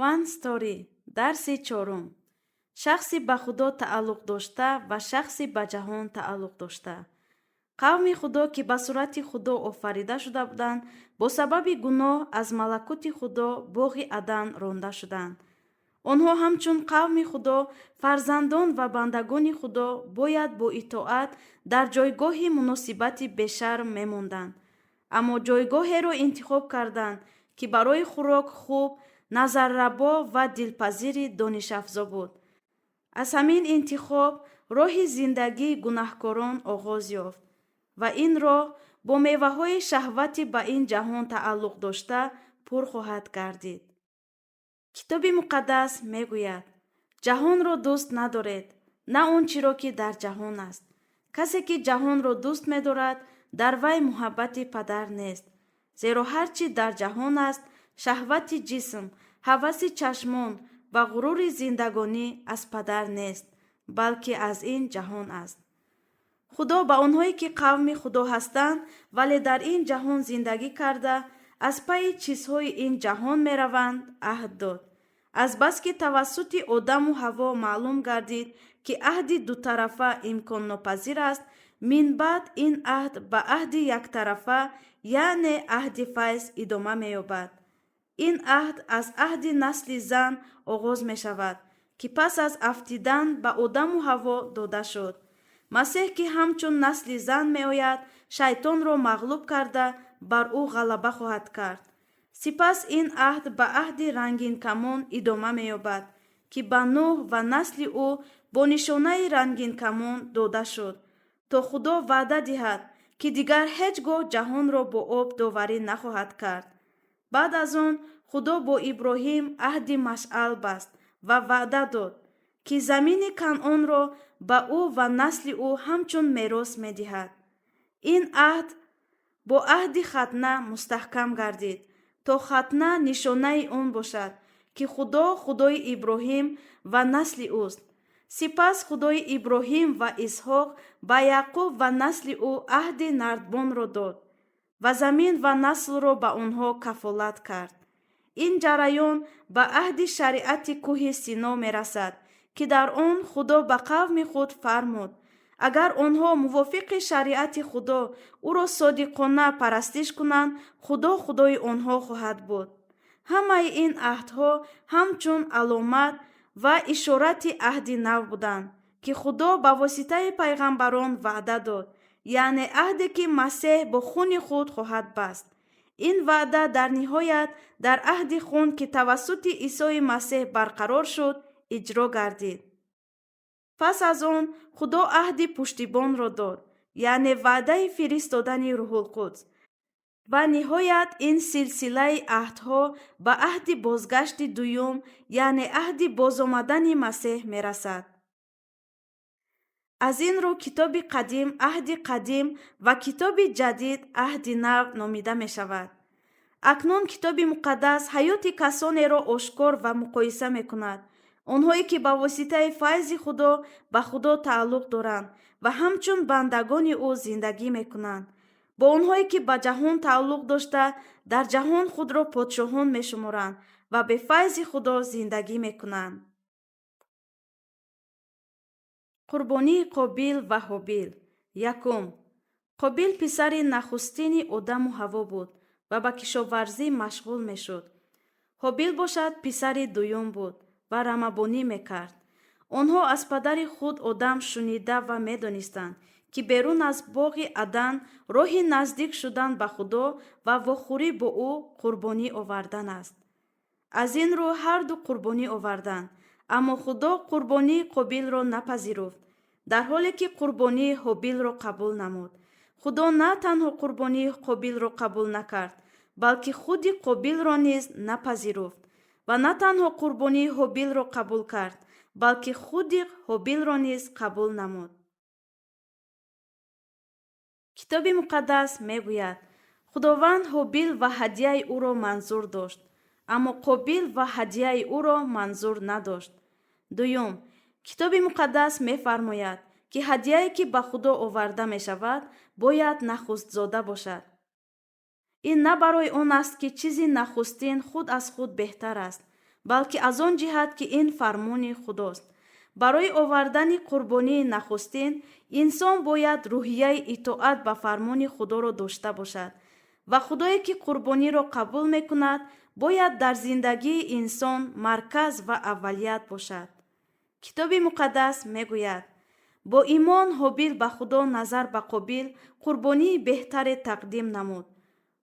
One Story, дарси чорум: шахси ба Худо тааллуқ дошта ва шахси ба ҷаҳон тааллуқ дошта. Қавми Худо, ки ба сурати Худо офарида шуда буданд, бо сабаби гуноҳ аз малакути Худо, боғи Адан, ронда шуданд. Онҳо ҳамчун қавми Худо, фарзандон ва бандагони Худо бояд бо итоат дар ҷойгоҳи муносибати бешарм мемонданд, аммо ҷойгоҳеро интихоб карданд, ки барои хӯрок хуб, назаррабо ва дилпазири донишафзо буд. Аз ҳамин интихоб роҳи зиндагии гунаҳкорон оғоз ёфт ва ин роҳ бо меваҳои шаҳвати ба ин ҷаҳон тааллуқ дошта пур хоҳад гардид. Китоби Муқаддас мегӯяд: «Ҷаҳонро дӯст надоред, на он чиро, ки дар ҷаҳон аст. Касе ки ҷаҳонро дӯст медорад, дар вай муҳаббати Падар нест. Зеро ҳар чӣ дар ҷаҳон аст, шаҳвати ҷисм, ҳаваси чашмон ва ғурури зиндагонӣ, аз Падар нест, балки аз ин ҷаҳон аст». Худо ба онҳое, ки қавми Худо ҳастанд, вале дар ин ҷаҳон зиндагӣ карда, аз пайи чизҳои ин ҷаҳон мераванд, аҳд дод. Азбаски тавассути Одаму Ҳаво маълум гардид, ки аҳди дутарафа имконнопазир аст, минбаъд ин аҳд ба аҳди яктарафа, яъне аҳди файз идома меёбад. Ин аҳд аз аҳди насли зан оғоз мешавад, ки пас аз афтидан ба Одаму Ҳаво дода шуд. Масеҳ, ки ҳамчун насли зан меояд, шайтонро мағлуб карда, бар ӯ ғалаба хоҳад кард. Сипас ин аҳд ба аҳди рангинкамон идома меёбад, ки ба Нӯҳ ва насли ӯ бо нишонаи рангинкамон дода шуд, то Худо ваъда диҳад, ки дигар ҳеҷ гоҳ ҷаҳонро бо об доварӣ нахоҳад кард. Баъд аз он Худо бо Иброҳим аҳди машъал баст ва ваъда дод, ки замини Канъонро ба ӯ ва насли ӯ ҳамчун мерос медиҳад. Ин аҳд бо аҳди хатна мустаҳкам гардид, то хатна нишонаи он бошад, ки Худо Худои Иброҳим ва насли ӯст. Сипас Худои Иброҳим ва Исҳоқ ба Яъқуб ва насли ӯ аҳди нардбонро дод ва замин ва наслро ба онҳо кафолат кард. Ин ҷараён ба аҳди шариати кӯҳи Сино мерасад, ки дар он Худо ба қавми худ фармуд, агар онҳо мувофиқи шариати Худо ӯро содиқона парастиш кунанд, Худо Худои онҳо хоҳад буд. Ҳамаи ин аҳдҳо ҳамчун аломат ва ишорати аҳди нав буданд, ки Худо ба воситаи пайғамбарон ваъда дод, яъне аҳде, ки Масеҳ бо хуни худ хоҳад баст. Ин ваъда дар ниҳоят дар аҳди хун, ки тавассути Исои Масеҳ барқарор шуд, иҷро гардид. Пас аз он Худо аҳди пуштибонро дод, яъне ваъдаи фиристодани Рӯҳулқудс. Ва ниҳоят ин силсилаи аҳдҳо ба аҳди бозгашти дуюм, яъне аҳди бозомадани Масеҳ мерасад. Аз ин рӯ Китоби Қадим Аҳди Қадим ва Китоби Ҷадид Аҳди Нав номида мешавад. Акнун Китоби Муқаддас ҳаёти касонеро ошкор ва муқоиса мекунад, онҳое ки ба воситаи файзи Худо ба Худо тааллуқ доранд ва ҳамчун бандагони ӯ зиндагӣ мекунанд, бо онҳое ки ба ҷаҳон тааллуқ дошта, дар ҷаҳон худро подшоҳон мешуморанд ва бе файзи Худо зиндагӣ мекунанд. Қурбонии Қобил ва Ҳобил. Якум: Қобил писари нахустини Одаму Ҳаво буд ва ба кишоварзӣ машғул мешуд. Ҳобил бошад, писари дуюм буд ва рамабонӣ мекард. Онҳо аз падари худ Одам шунида ва медонистанд, ки берун аз боғи Адан роҳи наздик шудан ба Худо ва вохӯрӣ бо ӯ қурбонӣ овардан аст. Аз ин рӯ ҳарду қурбонӣ оварданд, аммо Худо қурбонии Қобилро напазируфт, дар ҳоле ки қурбонии Ҳобилро қабул намуд. Худо на танҳо қурбонии Қобилро қабул накард, балки худи Қобилро низ напазируфт ва на танҳо қурбонии Ҳобилро қабул кард, балки худи Ҳобилро низ қабул намуд. Китоби Муқаддас мегӯяд: «Худованд Ҳобил ва ҳадияи ӯро манзур дошт, аммо Қобил ва ҳадияи ӯро манзур надошт». Дуюм: Китоби Муқаддас мефармояд, ки ҳадияе, ки ба Худо оварда мешавад, бояд нахустзода бошад. Ин на барои он аст, ки чизи нахустин худ аз худ беҳтар аст. Балки аз он ҷиҳат, ки ин фармони Худост. Барои овардани қурбонии нахустин инсон бояд рӯҳияи итоат ба фармони Худоро дошта бошад ва Худое, ки қурбониро қабул мекунад, бояд дар зиндагии инсон марказ ва аввалият бошад. Китоби Муқаддас мегӯяд: бо имон Ҳобил ба Худо назар ба Қобил қурбонии беҳтаре тақдим намуд.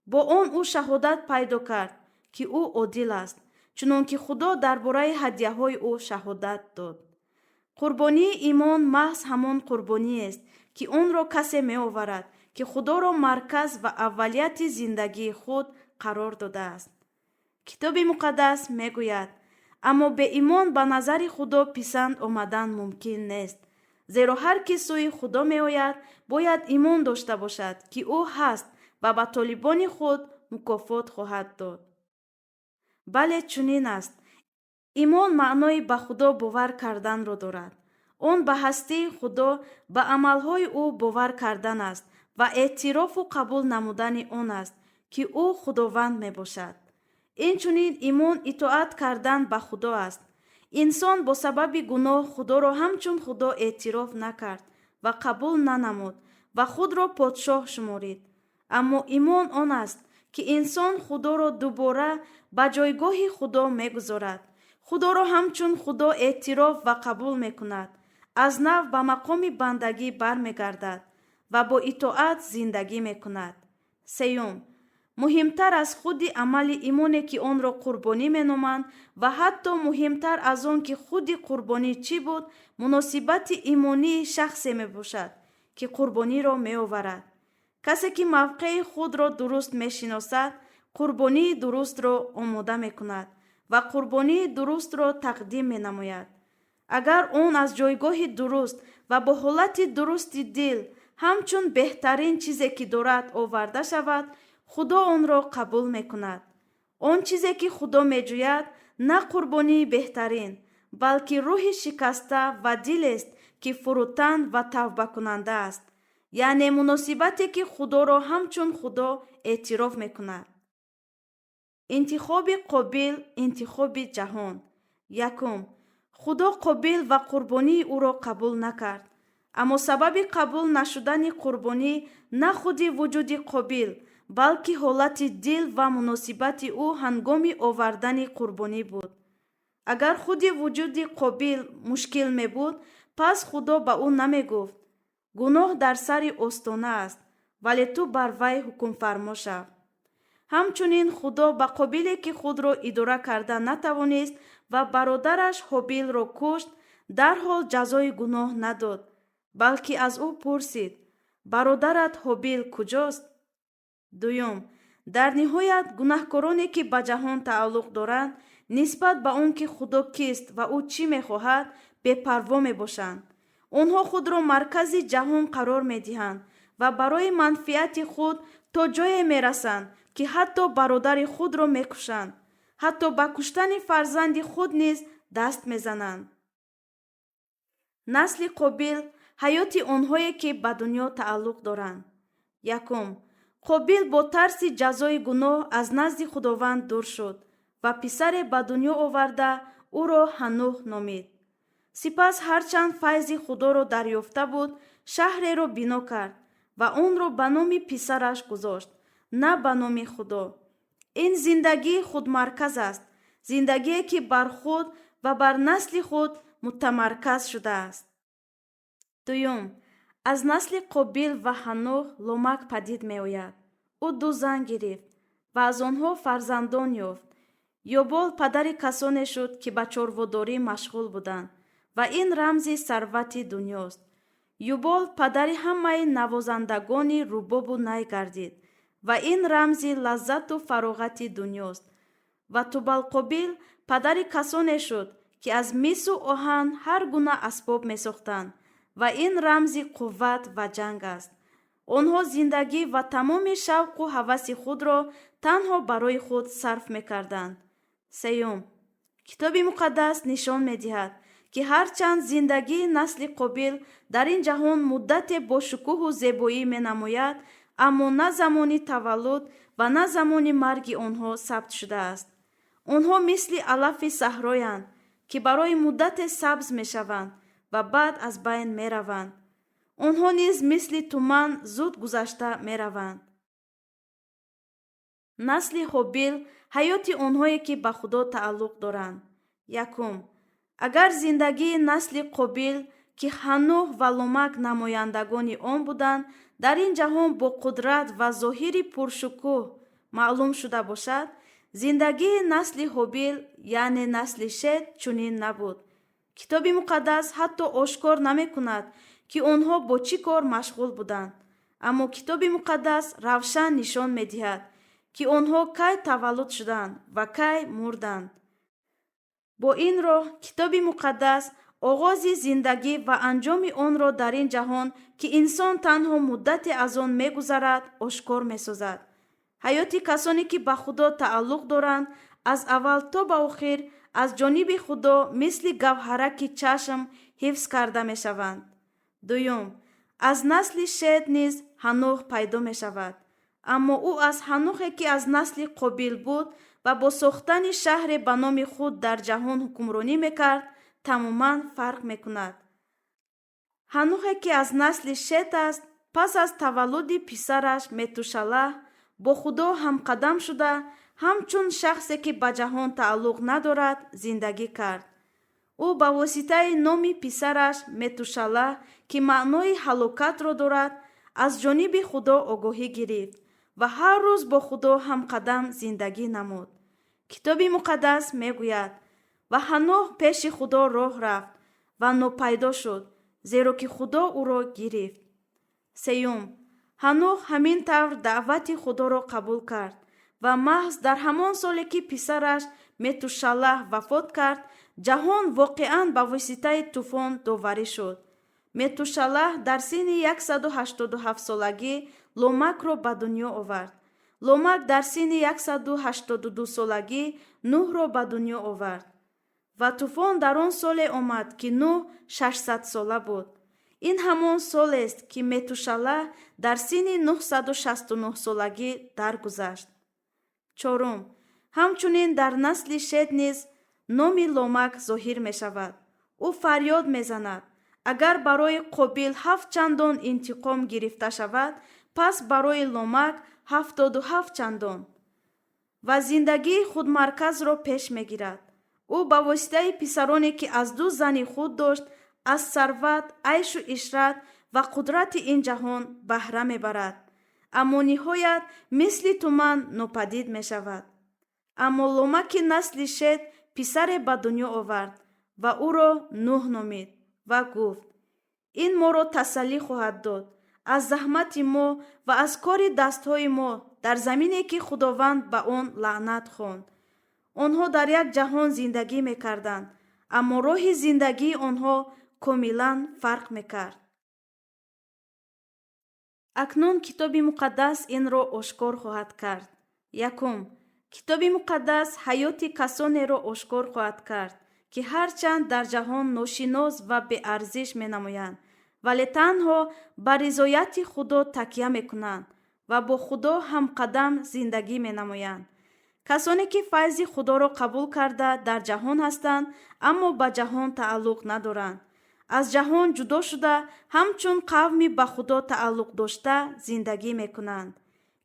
Бо он ӯ шаҳодат пайдо кард, ки ӯ одил аст, чунон ки Худо дар бораи ҳадяҳои ӯ шаҳодат дод. Қурбонии имон маҳз ҳамон қурбониест, ки онро касе меоварад, ки Худоро марказ ва аввалияти зиндагии худ қарор додааст. Китоби Муқаддас мегӯяд: аммо беимон ба назари Худо писанд омадан мумкин нест, зеро ҳар ки сӯи Худо меояд, бояд имон дошта бошад, ки ӯ ҳаст ва ба толибони худ мукофот хоҳад дод. Бале, чунин аст. Имон маънои ба Худо бовар карданро дорад. Он ба ҳастии Худо, ба амалҳои ӯ бовар кардан аст ва эътирофу қабул намудани он аст, ки ӯ Худованд мебошад. Инчунин имон итоат кардан ба Худо аст. Инсон бо сабаби гуноҳ Худоро ҳамчун Худо эътироф накард ва қабул нанамуд ва худро подшоҳ шуморид. Аммо имон он аст, ки инсон Худоро дубора ба ҷойгоҳи Худо мегузорад, Худоро ҳамчун Худо эътироф ва қабул мекунад, аз нав ба мақоми бандагӣ бармегардад ва бо итоат зиндагӣ мекунад. Сеюм, муҳимтар аз худи амали имоне, ки онро қурбонӣ меноманд, ва ҳатто муҳимтар аз он, ки худи қурбонӣ чӣ буд, муносибати имонии шахсе мебошад, ки қурбониро меоварад. Касе, ки мавқеи худро дуруст мешиносад, қурбонии дурустро омода мекунад ва қурбонии дурустро тақдим менамояд. Агар он аз ҷойгоҳи дуруст ва бо ҳолати дурусти дил, ҳамчун беҳтарин чизе, ки дорад, оварда шавад, Худо онро қабул мекунад. Он чизе, ки Худо меҷӯяд, на қурбонии беҳтарин, балки рӯҳи шикаста ва дилест, ки фурӯтан ва тавбакунанда аст, яъне муносибате, ки Худоро ҳамчун Худо эътироф мекунад. Интихоби Қобил, интихоби ҷаҳон. Якум, Худо Қобил ва қурбонии ӯро қабул накард. Аммо сабаби қабул нашудани қурбонӣ на худи вуҷуди Қобил, балки ҳолати дил ва муносибати ӯ ҳангоми овардани қурбонӣ буд. Агар худи вуҷуди Қобил мушкил мебуд, пас Худо ба ӯ намегуфт: гуноҳ дар сари остона аст, вале ту бар вай ҳукмфармо шав. Ҳамчунин Худо ба Қобиле, ки худро идора карда натавонист ва бародараш Ҳобилро кушт, дарҳол ҷазои гуноҳ надод, балки аз ӯ пурсид: бародарат Ҳобил куҷост? Дуюм, дар ниҳоят гунаҳкороне, ки ба ҷаҳон тааллуқ доранд, нисбат ба он ки Худо кист ва ӯ чӣ мехоҳад, бепарво мебошанд. Онҳо худро маркази ҷаҳон қарор медиҳанд ва барои манфиати худ то ҷое мерасанд, ки ҳатто бародари худро мекушанд, ҳатто ба куштани фарзанди худ низ даст мезананд. Насли Қобил, ҳаёти онҳое, ки ба дунё тааллуқ доранд. Якум, Қобил бо тарси ҷазои гуноҳ аз назди Худованд дур шуд ва писаре ба дунё оварда ӯро Ҳанӯҳ номид. Сипас, ҳарчанд файзи Худоро дарёфта буд, шаҳреро бино кард ва онро ба номи писараш гузошт, на ба номи Худо. Ин зиндагии худмарказ аст, зиндагие, ки бар худ ва бар насли худ мутамарказ шудааст. Дуюм, аз насли Қобил ва Ҳанӯҳ Ломак падид меояд. Ӯ ду зан гирифт ва аз онҳо фарзандон ёфт. Ёбол падари касоне шуд, ки ба чорводорӣ машғул буданд, ва ин рамзи сарвати дунёст. Юбол падари ҳамаи навозандагони рубобу най гардид ва ин рамзи лаззату фароғати дунёст. Ва Тубалқобил падари касоне шуд, ки аз мису оҳан ҳар гуна асбоб месохтанд, ва ин рамзи қувват ва ҷанг аст. Онҳо зиндагӣ ва тамоми шавқу ҳаваси худро танҳо барои худ сарф мекарданд. Сеюм, Китоби Муқаддас нишон медиҳад, ки ҳарчанд зиндагии насли Қобил дар ин ҷаҳон муддате бо шукӯҳу зебоӣ менамояд, аммо на замони таваллуд ва на замони марги онҳо сабт шудааст. Онҳо мисли алафи саҳроянд, ки барои муддате сабз мешаванд ва баъд аз байн мераванд. Онҳо низ мисли туман зуд гузашта мераванд. Насли Ҳобил, ҳаёти онҳое, ки ба Худо тааллуқ доранд. Якум, агар зиндагии насли Қобил, ки Ҳанӯҳ ва Ломак намояндагони он буданд, дар ин ҷаҳон бо қудрат ва зоҳири пуршукӯҳ маълум шуда бошад, зиндагии насли Ҳобил, яъне насли Шет, чунин набуд. Китоби Муқаддас ҳатто ошкор намекунад, ки онҳо бо чӣ кор машғул буданд, аммо Китоби Муқаддас равшан нишон медиҳад, ки онҳо кай таваллуд шуданд ва кай мурданд. Бо ин роҳ Китоби Муқаддас оғози зиндагӣ ва анҷоми онро дар ин ҷаҳон, ки инсон танҳо муддате аз он мегузарад, ошкор месозад. Ҳаёти касоне, ки ба Худо тааллуқ доранд, аз аввал то ба охир аз ҷониби Худо мисли гавҳараки чашм ҳифз карда мешаванд. Дуюм, аз насли Шет низ Ҳанӯҳ пайдо мешавад, аммо ӯ аз Ҳанӯҳе, ки аз насли Қобил буд ва бо сохтани шаҳре ба номи худ дар ҷаҳон ҳукмронӣ мекард, тамоман фарқ мекунад. Ҳанӯҳе, ки аз насли Шет аст, пас аз таваллуди писараш Метушалаҳ бо Худо ҳамқадам шуда, ҳамчун шахсе, ки ба ҷаҳон тааллуқ надорад, зиндагӣ кард. Ӯ ба воситаи номи писараш Метушалаҳ, ки маънои ҳалокатро дорад, аз ҷониби Худо огоҳӣ гирифт ва ҳар рӯз бо Худо ҳамқадам зиндагӣ намуд. Китоби Муқаддас мегӯяд: ва Ҳанӯҳ пеши Худо роҳ рафт ва нопайдо шуд, зеро ки Худо ӯро гирифт. Сеюм, Ҳанӯҳ ҳамин тавр даъвати Худоро қабул кард ва маҳз дар ҳамон соле, ки писараш Метушалаҳ вафот кард, ҷаҳон воқеан ба воситаи тӯфон доварӣ шуд. Метушалаҳ дар синни 187 солагӣ Ломакро ба дунё овард. Ломак дар синни 182 солагӣ Нӯҳро ба дунё овард. Ва тӯфон дар он соле омад, ки Нӯҳ 600 сола буд. Ин ҳамон солест, ки Метушалаҳ дар синни 969 солагӣ даргузашт. Чорум, ҳамчунин дар насли Шет низ номи Ломак зоҳир мешавад. Ӯ фарёд мезанад: агар барои Қобил 7 чандон интиқом гирифта шавад, пас барои Ломак 77 чандон. Ва зиндагии худмарказро пеш мегирад. Ӯ ба воситаи писароне, ки аз ду зани худ дошт, аз сарват, айшу ишрат ва қудрати ин ҷаҳон баҳра мебарад, аммо ниҳоят мисли туман нопадид мешавад. Аммо Ломаки насли Шет писаре ба дунё овард ва ӯро Нӯҳ номид ва гуфт: ин моро тасаллӣ хоҳад дод аз заҳмати мо ва аз кори дастҳои мо дар замине, ки Худованд ба он лаънат хонд. Онҳо дар як ҷаҳон зиндагӣ мекарданд, аммо роҳи зиндагии онҳо комилан фарқ мекард. Акнун Китоби Муқаддас инро ошкор хоҳад кард. Якум, Китоби Муқаддас ҳаёти касонеро ошкор хоҳад кард, ки ҳарчанд дар ҷаҳон ношинос ва беарзиш менамоянд, вале танҳо ба ризояти Худо такя мекунанд ва бо Худо ҳамқадам зиндагӣ менамоянд. Касоне, ки файзи Худоро қабул карда дар ҷаҳон ҳастанд, аммо ба ҷаҳон тааллуқ надоранд, аз ҷаҳон ҷудо шуда, ҳамчун қавми ба Худо тааллуқ дошта зиндагӣ мекунанд.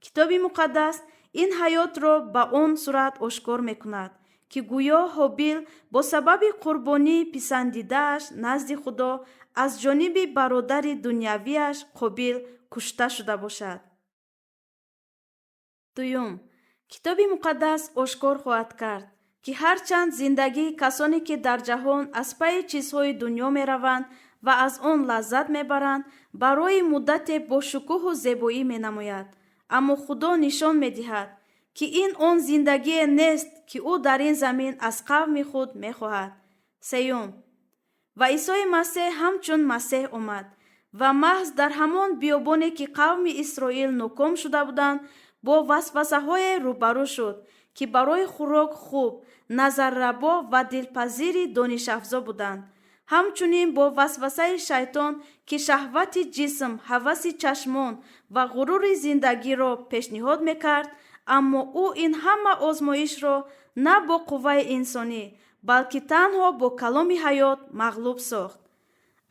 Китоби Муқаддас ин ҳаётро ба он сурат ошкор мекунад, ки гӯё Ҳобил бо сабаби қурбонии писандидааш назди Худо аз ҷониби бародари дунявиаш Қобил кушта шуда бошад. Дуюм, Китоби Муқаддас ошкор хоҳад кард, ки ҳарчанд зиндагии касоне, ки дар ҷаҳон аз пайи чизҳои дунё мераванд ва аз он лаззат мебаранд, барои муддате бо шукӯҳу зебоӣ менамояд, аммо Худо нишон медиҳад, ки ин он зиндагие нест, ки ӯ дар ин замин аз қавми худ мехоҳад. Сеюм, ва Исои Масеҳ ҳамчун Масеҳ омад ва маҳз дар ҳамон биёбоне, ки қавми Исроил ноком шуда буданд, бо васвасаҳое рӯбарӯ шуд, ки барои хӯрок хуб, назаррабо ва дилпазири донишафзо буданд. Ҳамчунин бо васвасаи шайтон, ки шаҳвати ҷисм, ҳаваси чашмон ва ғурури зиндагиро пешниҳод мекард, Аммо ӯ ин ҳама озмоишро на бо қувваи инсонӣ, балки танҳо бо каломи ҳаёт мағлуб сохт.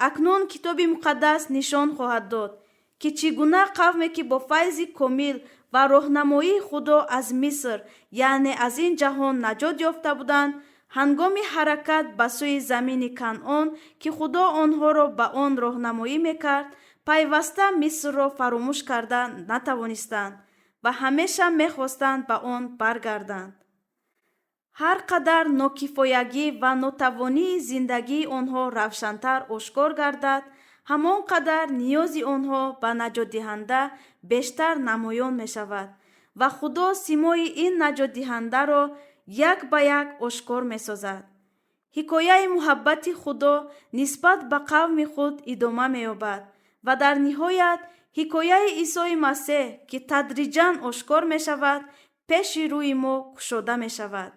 Акнун Китоби Муқаддас нишон хоҳад дод, ки чӣ гуна қавме, ки бо файзи комил ва роҳнамоии Худо аз Миср, яъне аз ин ҷаҳон, наҷот ёфта буданд, ҳангоми ҳаракат ба сӯи замини Канъон, ки Худо онҳоро ба он роҳнамоӣ мекард, пайваста Мисрро фаромӯш карда натавонистанд ва ҳамеша мехостанд ба он баргарданд. Ҳар қадар нокифоягӣ ва нотавонии зиндагии онҳо равшантар ошкор гардад, ҳамон қадар ниёзи онҳо ба наҷотдиҳанда бештар намоён мешавад ва Худо симои ин наҷотдиҳандаро як ба як ошкор месозад. Ҳикояи муҳаббати Худо нисбат ба қавми худ идома меёбад ва дар ниҳоят ҳикояи Исои Масеҳ, ки тадриҷан ошкор мешавад, пеши рӯи мо кушода мешавад.